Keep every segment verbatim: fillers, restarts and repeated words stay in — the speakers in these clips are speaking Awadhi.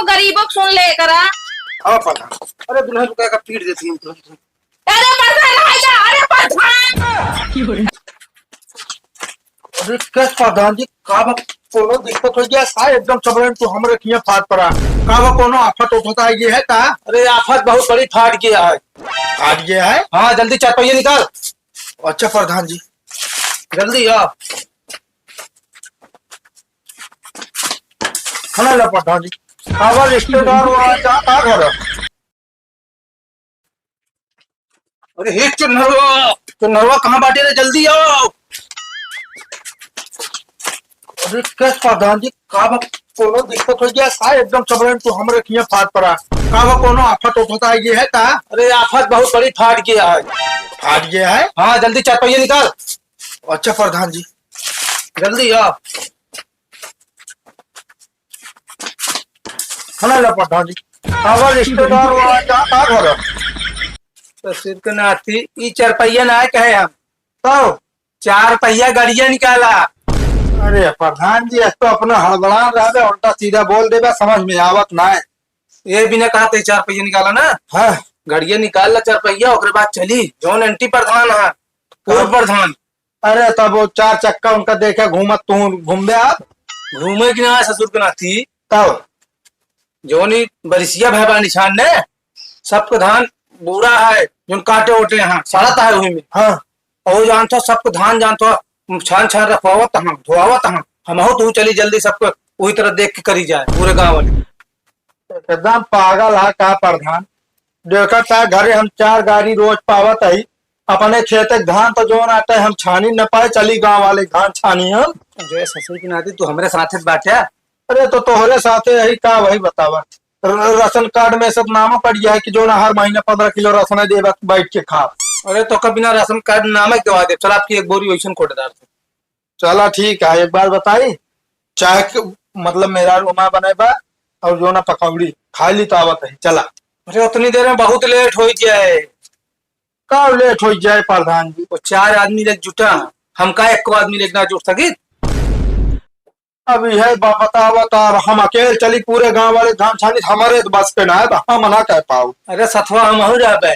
गरीबों को सुन ले करा। हाँ, प्रधान। अरे, दुल्हन को क्या पीट देती है तुरंत। अरे, प्रधान, रह जा। अरे, प्रधान। अरे, क्या प्रधान जी, का बा, कोनो दिक्कत हो गया? का एकदम सबरन तू हमरे किया फाट पड़ा? का बा, कोनो आफत उफत आ गई है का? अरे, आफत बहुत बड़ी फाट गया है। फाट गया है? हाँ, जल्दी चार पहिया निकाल। अच्छा प्रधान जी, जल्दी आ। खाना ला प्रधान जी। आवा रिश्तेदार हुआ, का, का घर है? अरे हे चुन्नरवा, चुन्नरवा कहाँ बाटे रे? जल्दी आओ। अरे का प्रधान जी, का बा, कोनो दिक्कत हो गया? का एकदम सबरन तू हमरे किया फाट पड़ा? का बा, कोनो आफत उफत आ गई है का? अरे आफत बहुत बड़ी फाट गया है। फाट गया है? हाँ, जल्दी चार पहिया निकाल। अच्छा प्रधान जी, जल्दी आ। खाना ला प्रधान जी। आवा रिश्तेदार हुआ, का, का घर है? ससुर के नाती, ई चार पहिया ना कहे हम। तो? चार पहिया गड़िया निकाला। अरे प्रधान जी, एक तो अपना हड़बड़ान रहबे, उल्टा सीधा बोल देबे, समझ में आवत ना है। ये बिना कहा ते चार पहिया निकाला ना। हाँ। गड़िया निकाल ला चार पहिया, ओकरे बाद चली। जौन एंटी प्रधान है, पूर्व हाँ। प्रधान। अरे तब वो चार चक्का उनका देखे घूमत तू घूमबे आप? घूमे की ना ससुर के नाती। तब? जौन ई बरिसिया भय बा निशान ने, सबके धान बूढ़ा है, जौन काटे ओटे यहाँ, सड़त है वही में। हाँ। और जानत हो, सबके धान जानत हो, छान छान रखवावत हम, धोआवत हम। हमहू तू चली जल्दी सबके वही तरह देख के करी जाए, पूरे गाँव वाले। एकदम पागल है का प्रधान? देखत है घरे हम चार गाड़ी रोज पावत है, अपने खेते के धान तो जौन आटे हम छानी न पाए, चली गाँव वाले धान छानी हम। अरे ससुर की नाती, तू हमरे साथे बाटे। अरे तो तोहरे साथे यही का वही बतावा। र-, राशन कार्ड में सब नाम पड़ गया है कि जौन हर महीने पन्द्रह किलो राशन है, देबा बैठ के खा। अरे तो का बिना राशन कार्ड नाम के देवा दे, चल आपकी एक बोरी वैसन कोटेदार से। चला ठीक है, एक बार बताई, चाहे क-, मतलब मेरा रुमा बने बा और जौन पकौड़ी खाई ली तो आवत है, चला। अरे उतनी देर में बहुत लेट हो जाए। का लेट हो जाए प्रधान जी? वो चार आदमी लेके जुटा, हम का एक आदमी लेके ना जुट सकी? अब यह बा-, बतावा तो, अब हम अकेले चली पूरे गांव वाले धान छानी, हमारे तो बस के ना है, हम ना कह पाऊ। अरे सथवा हम हो रहबे।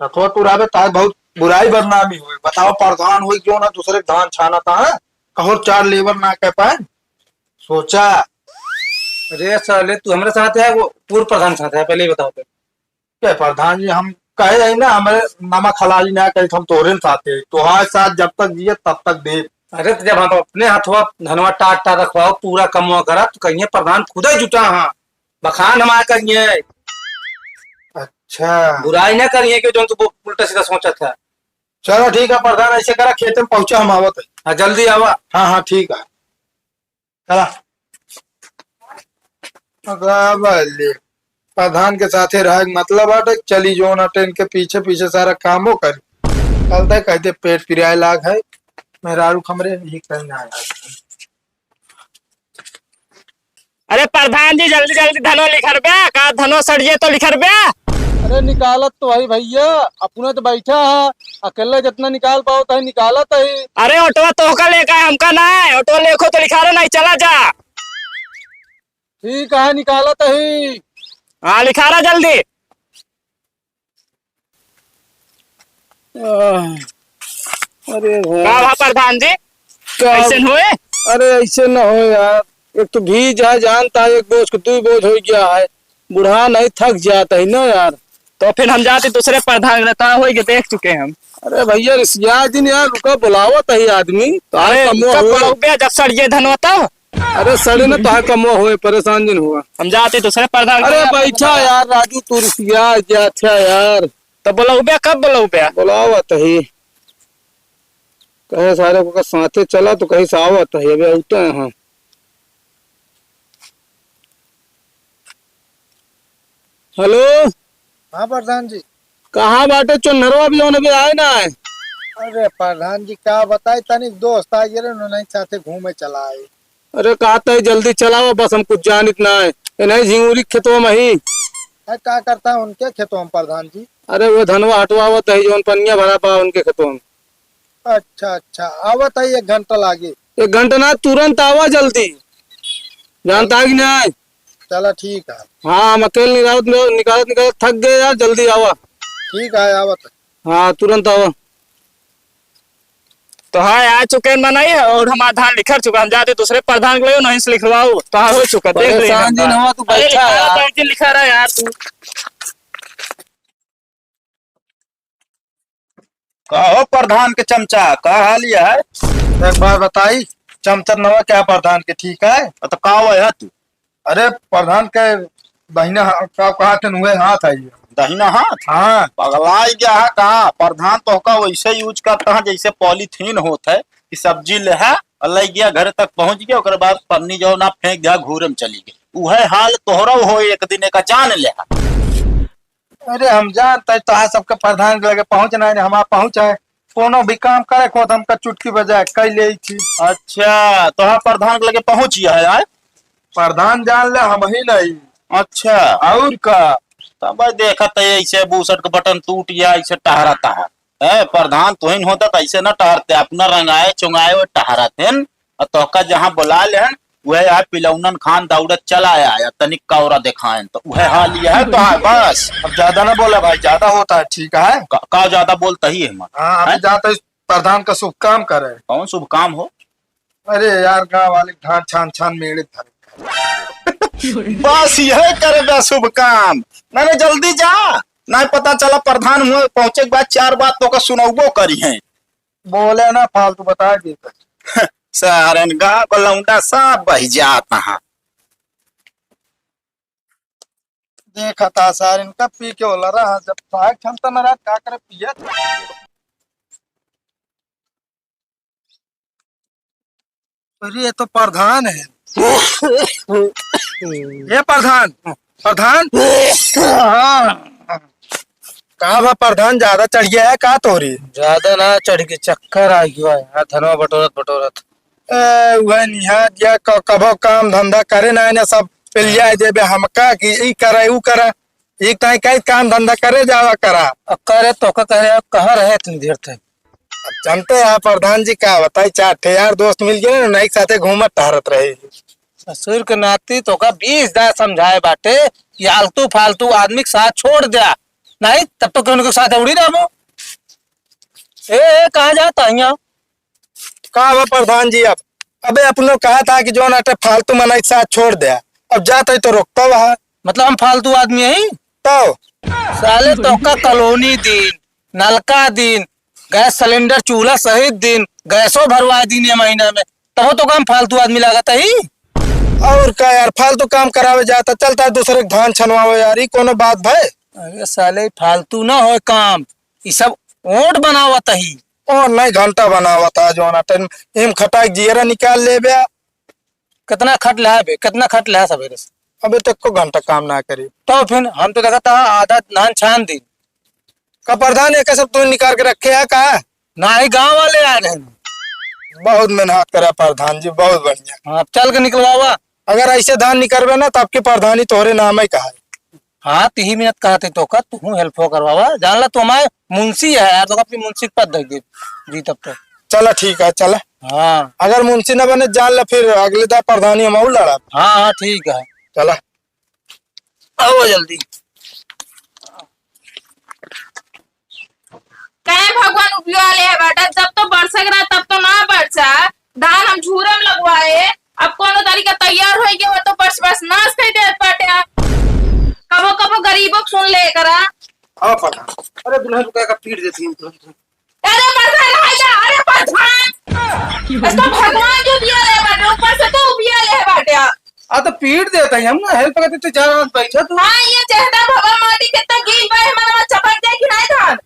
सथवा तू रहबे, तार बहुत बुराई बदनामी हुई। बताओ, प्रधान हुई क्यों ना दूसरे के धान छाना था, कहो चार लेबर ना कह पाए। सोचा। अरे साले, तू हमारे साथ है, वो पूर्व प्रधान साथ है, पहले ही बताओ तो। के प्रधान जी, हम कहे रही ना, हमारे नमक हलाली ना करी, हम तोहरे न साथे, तोहार साथ जब तक जिए तब तक दे। अरे, तो जब हम अपने हथवा धनवा टाट टाट रखवाओ, पूरा कमवा करा, तो कहिए प्रधान खुद ही जुटा, हाँ, बखान हमार करिए। अच्छा। बुराई ना करिए कि जो तू उल्टा सीधा सोचत है। चलो ठीक है प्रधान, ऐसे करा, खेत में पहुंचा, हम आवत है। हाँ, जल्दी आवा। हाँ, हाँ, ठीक है। चला। अगला बल्ले। प्रधान के साथे रहे के मतलब आटे, चली जौन आटे इनके पीछे पीछे सारा कामो करी। चलते कहते पेट पिराए लाग है, मेहरारू हमरे ही कहीं ना आए। अरे प्रधान जी, जल्दी जल्दी धनो लिखरबे, का धनो सड़िए तो लिखरबे। अरे निकालत तो है भैया, अपने तो बैठा है, अकेले जितना निकाल पाओ तो निकालत है। अरे ओटवा तोहका लेका है, हमका ना है। ओटवा लेखो तो लिखारा नहीं, चला जा। ठीक है, निकालत ही। हाँ, लिखारा जल्दी। आह, अरे भाई। का भा प्रधान जी? का? ऐसे न होए? अरे ऐसे न हो यार, एक तो भीज है, जानता है, एक बोझ को दू बोझ हो गया है, बुढ़ा नहीं थक जाता है ना यार। तो फिर हम जाते दूसरे प्रधान रहता होई के देख चुके हम। अरे भैया, रिसिया दिन यार, रुका, बुलावत है आदमी, तो अरे, कमवा कब होए। बुलाऊ बे, जब सड़िए धनवा तब? अरे, सड़े न, तोहार कमवा होए, परेशान जिन हुआ। हम जाते दूसरे प्रधान के अरे, यहाँ बैठा बुलावा। यार, राजू, तू रिसिया गया था यार। तो बुलाऊ बे, कब बुलाऊ बे? बुलावत है। कहे सारे को का साथे चला, तो कहीं से आवत है, अबे उठे हैं। हेलो। हाँ प्रधान जी। कहाँ बाटे चोन्हरवा भी जौन अभी आए ना है? अरे प्रधान जी, का बताई, तनिक दोस्त आ गए रहे, उन्होंने साथे घूमे चला आए। अरे कहत है जल्दी चलावा, बस हम कुछ जानित ना है। इन्हें झिंगुरी खेतवा में ही। अरे का करता है उनके खेतवा में प्रधान जी? अरे वो धनवा हटवावत है, जौन पनिया भरा बा उनके खेतवा में। अच्छा, अच्छा, आवत है, एक घंटा लागे। एक घंटा ना, तुरंत आवा जल्दी, जानता है कि नहीं? चला ठीक है। हाँ, हम अकेले निकालत, निकालत, निकालत थक गए यार, जल्दी आवा। ठीक है, आवत है। हाँ, तुरंत आवा। तो हाँ, आ चुके हैं मनई, और हमारा धान लिखर चुका, हम जाते दूसरे प्रधान के लगे, नहीं से लिखवाओ, तो हाँ, हो चुका, देख ले परेशान जिन हमारा। हुआ, तू अरे, बैठा लिखा रहा, यार। बैठ के लिखा रहा यार तू। का हो प्रधान के चमचा, का हाल ये है? एक बात बताई, चमचर नवा क्या प्रधान के, ठीक है? अ, तो का हुआ है तू? अरे प्रधान के दहिना हा-, का कहा थे, उहे हाथ है ये। दहिना हाथ? हाँ। पगलाई गया है का? प्रधान तो का वैसे use करता है जैसे पॉलीथीन होत है कि सब्जी ले है और ले गया, घर तक पहुंच गया, ओकरे बाद पन्नी जो ना फेंक दिया, घूरे में चली गई। उहे हाल तोहरो हो, एक दिन एक जान ले है। अरे हम जानत है तोहार सबके प्रधान के लगे पहुँचना है, हमार पहुँच है। कोनो भी काम करे को हमका चुटकी बजाए कई ले थी। अच्छा, तोहार प्रधान के लगे पहुँच गया है आय? प्रधान जान ले, हम ही नहीं। अच्छा। और का? तब भाई देखत है ऐसे बूसट के बटन टूट गया, ऐसे टहरता है। ए, प्रधान तोहिन होता तो ऐसे न टहरते, अपना रंगाए चुंगाए वो टहरत हैं। और तोहका जहाँ बुला लेहन, वह यहाँ पिलौनन खान दौड़त चला आया, तनिक कौरा दिखाएन, तो वह हाल यह है तो है बस। अब ज्यादा ना बोला भाई, ज्यादा होता है, ठीक है? का, का ज्यादा बोलता ही है मन? हाँ, हम हैं? जाते हैं प्रधान का शुभ काम करे। कौन शुभ काम हो? अरे यार, गाँव वाले धान छान छान मेड़े धरे। बस यह करे बे शुभ काम। नहीं, नहीं, जल्दी जा, नहीं पता चला प्रधान हुए पहुँचे के बाद चार बात तोका सुनौबो करी हैं। बोले ना फालतू, बता देता। सारन गाँव का लौंडा सब बह जाता है। देखा था सारन कब पी के होला रहा, जब साग क्षमता न रहा, का करे पियत। अरे, ये तो प्रधान है। ये प्रधान, प्रधान। हाँ। का बा प्रधान, ज्यादा चढ़ गया है का तोरी? ज्यादा ना चढ़ के, चक्कर आ गया है यार, धनवा बटोरत बटोरत। ए, वह निहार दिया, क-, कभो काम धंधा करे ना, ना सब पिलिया देबे हमका कि ई करा, ऊ करा। एक ताई कई काम धंधा करे जावा करा। अब करे तो का करे, अब कहाँ रहे इतनी देर तक? अब जानते हैं प्रधान जी का बताई, चार ठे यार दोस्त मिल गए ना, उन्हीं के साथे घूमत टहरत रहे। ससुर के नाती तोका बीस दा समझाए बाटे कि आलतू फालतू आदमी के साथ छोड़ द्या, नहीं तब तो केहू के साथ उड़ी रहबो। ए, ए, कहाँ जाता है यहाँ? का बा प्रधान जी, अब अबे अपनो कहा था कि जौन आटे फालतू मनई के साथ छोड़ द्या, अब जात है तो रोकता वहा। मतलब हम फालतू आदमी हई? तो साले तोका कॉलोनी दीन, नलका दीन, गैस सिलेंडर चूल्हा सहित दीन, गैसो भरवा दीन ये महीना में, तबो तोका हम फालतू आदमी लागत हई? और का यार, फालतू काम करावे जाता, चलता है दूसरे के धान छनवावे यार, ई कोनो बात भय? अरे साले, फालतू ना होय काम, ई सब ओट बनावत ही। ओट नहीं, घंटा बनावत है, जौन आटे एम खटाई जियरा निकाल लेबे। कितना खट लिहा बे, कितना खट लिहा सवेरे से? अबे तो एको घंटा काम ना करी। तो फिर हम तो देखत है आधा धान छान दी। का प्रधान, एक सब तू निकाल के रखे है का? ना ही, गाँव वाले आ रहे हैं। बहुत मेहनत करा प्रधान जी, बहुत बढ़िया। हाँ, अब चल के निकलवावा। अगर ऐसे धान निकलबे ना, तो आपकी प्रधानी तोहरे नाम ही कहा है। हाँ, तिही मिनट कहते तो का, तू हेल्प हो करवावा। जान ला, तू हमारे मुंशी है यार, तो अपनी मुंशी के पद दे दे। जी, तब तो। चला, ठीक है, चला। हाँ। अगर मुंशी न बने, जान ला, फिर अगले दा प्रधानी हम और लड़ा। हाँ, हाँ, ठीक है। चला। आओ जल्दी। काहे भगवान उपयोग ले है बाटा, जब तो बरसे के रहा, तब तो ना बरसा। धान हम झूरे में लगवाए, अब कोनो तरीका तैयार होई गए हो तो बस, बस नाश कर देत बाटे। कबो, कबो गरीबों को सुन ले करा। आओ पता। अरे दुल्हन को का पीट देती हूँ तुरंत। अरे प्रधान, हाय जा, अरे प्रधान। इसको भगवान जो दिया ले बाटे, ऊपर से तू दिया ले बाटे। आ तो पीट देता ही हम ना, हेल्प करते तो जा रहा बैठा तू। हाँ, ये चेहरा भवर माटी कितना गील बा, मनवा चपक जाए कि नहीं धान।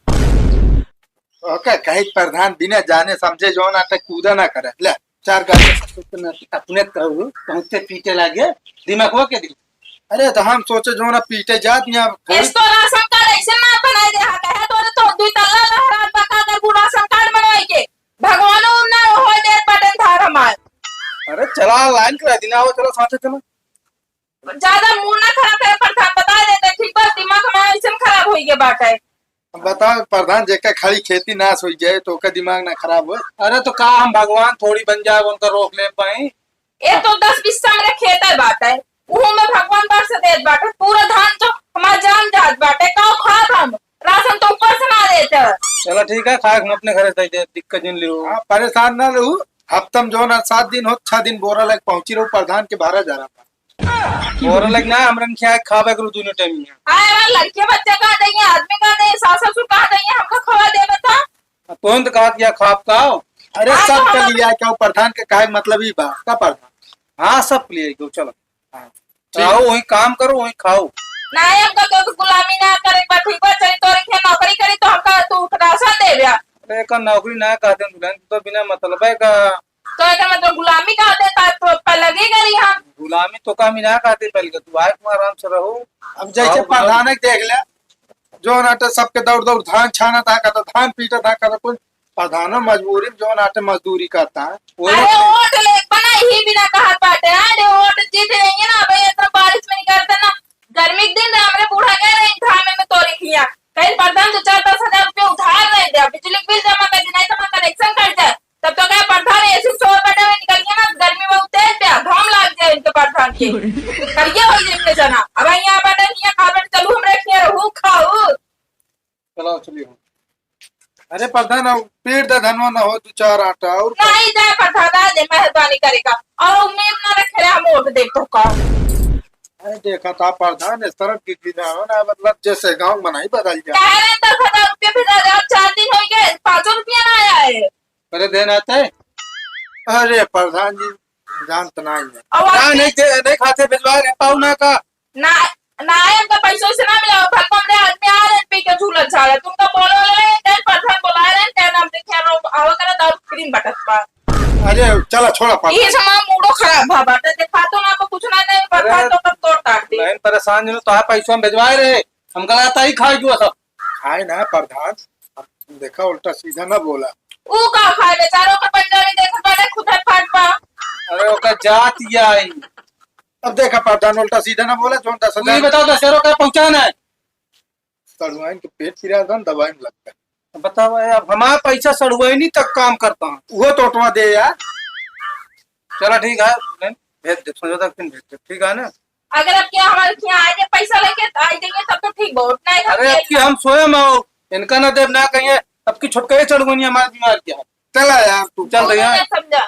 ओके, कहे प्रधान बिना जाने समझे जौन आटे कूदा ना करे। ले, चार गाली अपने कहू, पहुँचते पीटे लागे, दिमाग हो के दी। अरे, तो हम सोचे जौन पीटे जात नहीं, अब थोड़ी इस तो राशन कार्ड ऐसे ना बनाए दे, हाँ, कहे तो, तो दुई तल्ला लहरात बा, का करबू राशन कार्ड बनवाई के? भगवानो ना हो दे बटन धार हमार। अरे, चला, लाइन करा दी ना, वो चला, साथे चला। ज्यादा मूड ना खराब करे प्रधान, बता देते, ठीक बा, दिमाग हमारा ऐसे खराब होई गया बाटे। अब बताओ प्रधान, जेकर खाली खेती नाश हो जाए तो ओकर दिमाग ना खराब हो? अरे तो का हम भगवान थोड़ी बन जाए, उनका रोक ले पाई? ये तो दस बीस हमरे खेते बाटे, उहू में भगवान बा तो ठीक है, खाए हम अपने घरे से दे दे, दिक्कत जिन लियो। हाँ, परेशान ना रहू। हफ्ता में जो ना सात दिन हो, छह दिन बोरा लग पहुंची रहू, प्रधान के भारा जा रहा। बोरा लग ना, हमरन क्या खावे करू दोनों टाइम में। हाँ, यार, लड़के बच्चे का देंगे, आदमी का नहीं, सास ससुर का देंगे, हमको खवा देवे तो। तो हम तो कहा क्या खाब का हो? अरे, हाँ, सब तो के हम लिए क्या प्रधान के काहे मतलब ही बा, का प्रधान? हाँ, सब के लिए क्यों, चलो। हाँ। ठीक। आओ, वही काम करो, वही खाओ। नहीं, हमका तो गुलामी ना करे, बा, ठीक बा, चली तोरे के नौकरी करी तो हमका तू राशन दे द्या। अरे, का नौकरी ना कहते हैं दुल्हन, तो बिना मतलब है का। तो एकर मतलब गुलामी कहते हैं, तो पहले लगी करी हम। गुलामी तो का हम ना कहते पहले का, तू आए तुम आराम से रहो। अब जैसे आओ, प्रधान के देख ले, जो नाटे सबके दौड़ दौड़ धान छाना था, कहता धान पीटा था, कहता कुछ प्रधानो मजबूरी में जौन आटे मजदूरी करता है, वही अरे वोट ले बना ही बिना कहत बाटे, अरे वोट जीत जाएंगे ना, अबे इतना बारिश में निकलते ना, गर्मी के दिन रे, हमरे बूढ़ा गए रहे घामे में तोरी खिया, कहीं प्रधान दो चार दस हजार रुपये उधार रह दे, बिजली के बिल जमा कर दे, नहीं तो हमारा कनेक्शन कट जाए, तब तो क्या प्रधान एसी शोर बटे में निकल गया ना, गर्मी में तेज पे घाम लाग जाए इनके प्रधान के, करिए हो जाए इनके जना, अब यहाँ बटे खिया खा बटे चलू हमरे खिया रहू खाऊ। चलो, चलिए। अरे प्रधान, अब पीट दे धनवा न हो, दो चार आटा और नहीं जाए प्रधान, आ दे मेहरबानी करेगा। और उम्मीद ना रखे रहे, हम वोट दे तो का। अरे देखा था प्रधान, इस तरह की भी ना हो ना, मतलब जैसे गाँव में नहीं बदल जाए। कह रहे दस हजार रुपये भेजा दे, अब चार दिन हो गए, पाँचों रुपया ना आया है। अरे देना थे। अरे प्रधान जी, जानत नहीं है। अब ना, आप नहीं दे, नहीं खाते, भिजवा रहे, पाऊ ना का। ना, ना आए, हमका पैसों से ना मिला, भर को हमरे आदमी आ रहे, पी के झूलत झाड़त। तुमका बोलो ले, कल प्रधान बोला रहे, क्या नाम देखे, हम आवा करा दारू फ्री में बटत बा। अरे, चला, छोड़ा प्रधान। ये सामान मूडो खराब भा बाटे, देखा तो ना, तो कुछ ना, नहीं, अरे, प्रधान तो कब तोड़ काट दी। बहन परेशान जो तो पैसों में भिजवाए रहे, हमका लगता ही खाई जुआ सब। खाए ना प्रधान, देखा उल्टा सीधा ना बोला। ऊ का खाए बेचारा, ओकर पंजाबी देखत बाटे, खुदे फाट बा। अरे ओकर जात या आई। अब देखा प्रधान उल्टा सीधा ना बोला, जोन दस तू ये हजार बताओ दस हजार का पहुंचाना है। सड़ुआइन के पेट पिरात बा, दवाई में लगता है। अब बताओ, अब हमारा पैसा सड़ुआइनी तक काम करता है। वो तो उठवा दे यार। चला ठीक है, भेज दे, संजोता के दिन भेज दे, ठीक है ना? अगर अब क्या हमारे यहाँ आए पैसा लेके तो आई देंगे तब तो ठीक बहुत, नहीं तो अरे अब फिर की हम स्वयं आओ, इनका ना देव ना कहिए, अब की छुटकाई चढ़ गई हमारे दिमाग क्या है? चला यार तू। चल तू भैया। नहीं समझा।